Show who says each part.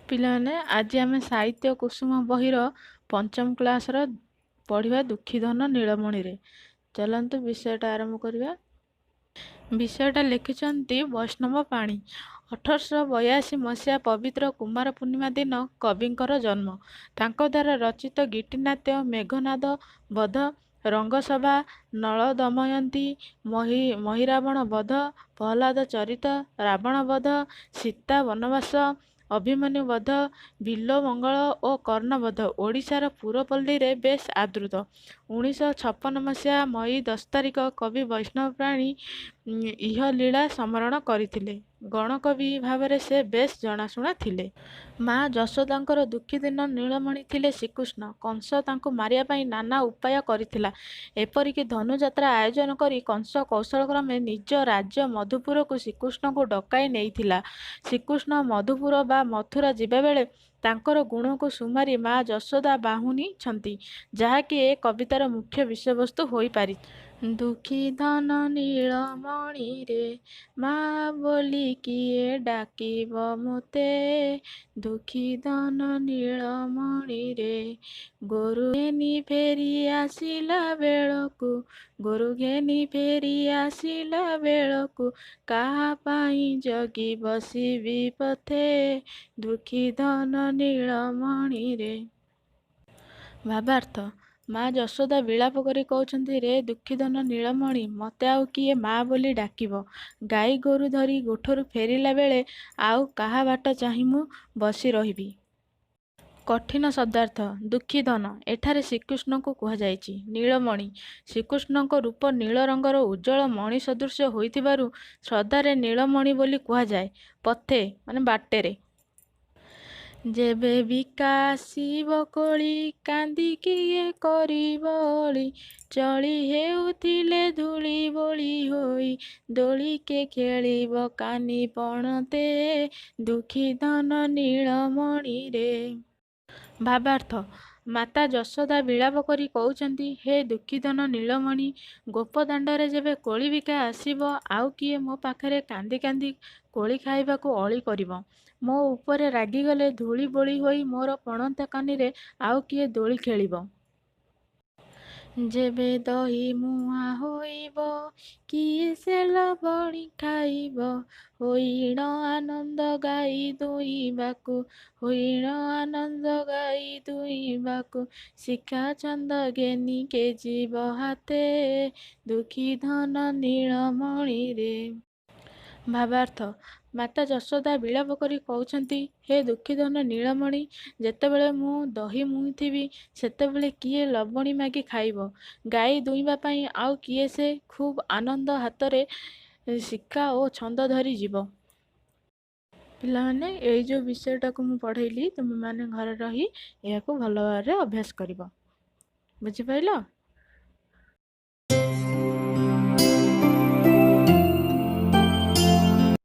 Speaker 1: ପିଲାମାନେ, ଆଜି ଆମେ ସାହିତ୍ୟ କୁସୁମ ବହିର ପଞ୍ଚମ କ୍ଲାସ୍ର ପଢ଼ିବା ଦୁଃଖୀଧନ ନୀଳମଣିରେ। ଚାଲନ୍ତୁ ବିଷୟଟା ଆରମ୍ଭ କରିବା। ବିଷୟଟା ଲେଖିଛନ୍ତି ବୈଷ୍ଣବ ପାଣି। 1882 ମସିହା ପବିତ୍ର କୁମାର ପୂର୍ଣ୍ଣିମା ଦିନ କବିଙ୍କର ଜନ୍ମ। ତାଙ୍କ ଦ୍ୱାରା ରଚିତ ଗୀତିନାଟ୍ୟ ମେଘନାଦ ବଧ, ରଙ୍ଗସଭା, ନଳ ଦମୟନ୍ତୀ, ମହିରାବଣ ବଧ, ପ୍ରହ୍ଲାଦ ଚରିତ, ରାବଣ ବଧ, ସୀତା ବନବାସ, ଅଭିମନ୍ୟୁ ବଧ, ବିଲ୍ୱମଙ୍ଗଳ ଓ କର୍ଣ୍ଣବଧ ଓଡ଼ିଶାର ପୁରପଲ୍ଲୀରେ ବେଶ୍ ଆଦୃତ। 1956 ମସିହା ମଇ 10 ତାରିଖ କବି ବୈଷ୍ଣବ ପ୍ରାଣୀ ଇହଲୀଳା ସମରଣ କରିଥିଲେ। ଗଣକବି ଭାବରେ ସେ ବେଶ୍ ଜଣାଶୁଣା ଥିଲେ। ମା ଯଶୋଦାଙ୍କର ଦୁଃଖୀଧନ ନୀଳମଣି ଥିଲେ ଶ୍ରୀକୃଷ୍ଣ। କଂସ ତାଙ୍କୁ ମାରିବା ପାଇଁ ନାନା ଉପାୟ କରିଥିଲା। ଏପରିକି ଧନୁଯାତ୍ରା ଆୟୋଜନ କରି କଂସ କୌଶଳକ୍ରମେ ନିଜ ରାଜ୍ୟ ମଧୁପୁରକୁ ଶ୍ରୀକୃଷ୍ଣଙ୍କୁ ଡକାଇ ନେଇଥିଲା। ଶ୍ରୀକୃଷ୍ଣ ମଧୁପୁର ବା ମଥୁରା ଯିବାବେଳେ ତାଙ୍କର ଗୁଣକୁ ସୁମାରି ମା ଯଶୋଦା ବାହୁନିଛନ୍ତି, ଯାହାକି ଏ କବିତାର ମୁଖ୍ୟ ବିଷୟବସ୍ତୁ ହୋଇପାରିଛି। ଦୁଃଖୀ ଧନ ନୀଳମଣିରେ, ମା ବୋଲି କିଏ ଡାକିବ ମୋତେ, ଦୁଃଖୀ ଧନ ନୀଳମଣିରେ। ଗୋରୁ ଘେନି ଫେରି ଆସିଲା ବେଳକୁ, ଗୋରୁ ଘେନି ଫେରି ଆସିଲା ବେଳକୁ, କାହା ପାଇଁ ଜଗି ବସିବି ପଥେ, ଦୁଃଖୀ ଧନ ନୀଳମଣିରେ। ଭାବାର୍ଥ: ମା ଯଶୋଦା ବିଳାପ କରି କହୁଛନ୍ତି, ରେ ଦୁଃଖୀଧନ ନୀଳମଣି, ମୋତେ ଆଉ କିଏ ମା ବୋଲି ଡାକିବ? ଗାଈ ଗୋରୁ ଧରି ଗୋଠରୁ ଫେରିଲା ବେଳେ ଆଉ କାହା ବାଟ ଚାହିଁ ମୁଁ ବସି ରହିବି? କଠିନ ଶବ୍ଦାର୍ଥ। ଦୁଃଖୀଧନ, ଏଠାରେ ଶ୍ରୀକୃଷ୍ଣଙ୍କୁ କୁହାଯାଇଛି। ନୀଳମଣି, ଶ୍ରୀକୃଷ୍ଣଙ୍କ ରୂପ ନୀଳ ରଙ୍ଗର ଉଜ୍ଜ୍ୱଳ ମଣି ସଦୃଶ ହୋଇଥିବାରୁ ଶ୍ରଦ୍ଧାରେ ନୀଳମଣି ବୋଲି କୁହାଯାଏ। ପଥେ ମାନେ ବାଟରେ। ଯେବେ ବିକା ଆସିବ କୋଳି, କାନ୍ଦି କିଏ କରିବ ଅଳି, ଚଳି ହେଉଥିଲେ ଧୂଳି ବୋଳି ହୋଇ, ଦୋଳି କେ ଖେଳିବ କାନି ପଣତେ, ଦୁଃଖୀ ଧନ ନୀଳମଣିରେ। ଭାବାର୍ଥ: ମାତା ଯଶୋଦା ବିଳାପ କରି କହୁଛନ୍ତି, ହେ ଦୁଃଖୀଧନ ନୀଳମଣି, ଗୋପଦାଣ୍ଡରେ ଯେବେ କୋଳିବିକା ଆସିବ, ଆଉ କିଏ ମୋ ପାଖରେ କାନ୍ଦି କାନ୍ଦି କୋଳି ଖାଇବାକୁ ଅଳି କରିବ? ମୋ ଉପରେ ରାଗିଗଲେ ଧୂଳି ବୋଳି ହୋଇ ମୋର ପଣତ କାନିରେ ଆଉ କିଏ ଦୋଳି ଖେଳିବ? ଯେବେ ଦହି ମୁହାଁ ହୋଇବ, କିଏ ସେ ଲବଣୀ ଖାଇବ, ହୋଇଣ ଆନନ୍ଦ ଗାଈ ଦୁଇଁବାକୁ, ହୋଇଣ ଆନନ୍ଦ ଗାଈ ଦୁଇଁବାକୁ, ଶିଖା ଛନ୍ଦ ଘେନି କେ ଯିବ ହାତେ, ଦୁଃଖୀ ଧନ ନୀଳମଣିରେ। ଭାବାର୍ଥ: ମାତା ଯଶୋଦା ବିଳାପ କରି କହୁଛନ୍ତି, ହେ ଦୁଃଖୀଧନ ନୀଳମଣି, ଯେତେବେଳେ ମୁଁ ଦହି ମୁହିଁଥିବି, ସେତେବେଳେ କିଏ ଲବଣୀ ମାଗି ଖାଇବ? ଗାଈ ଦୁଇଁବା ପାଇଁ ଆଉ କିଏ ସେ ଖୁବ୍ ଆନନ୍ଦ ହାତରେ ଶିଖା ଓ ଛନ୍ଦ ଧରି ଯିବ? ପିଲାମାନେ, ଏଇ ଯେଉଁ ବିଷୟଟାକୁ ମୁଁ ପଢ଼େଇଲି, ତୁମେମାନେ ଘରେ ରହି ଏହାକୁ ଭଲ ଭାବରେ ଅଭ୍ୟାସ କରିବ। ବୁଝିପାରିଲ?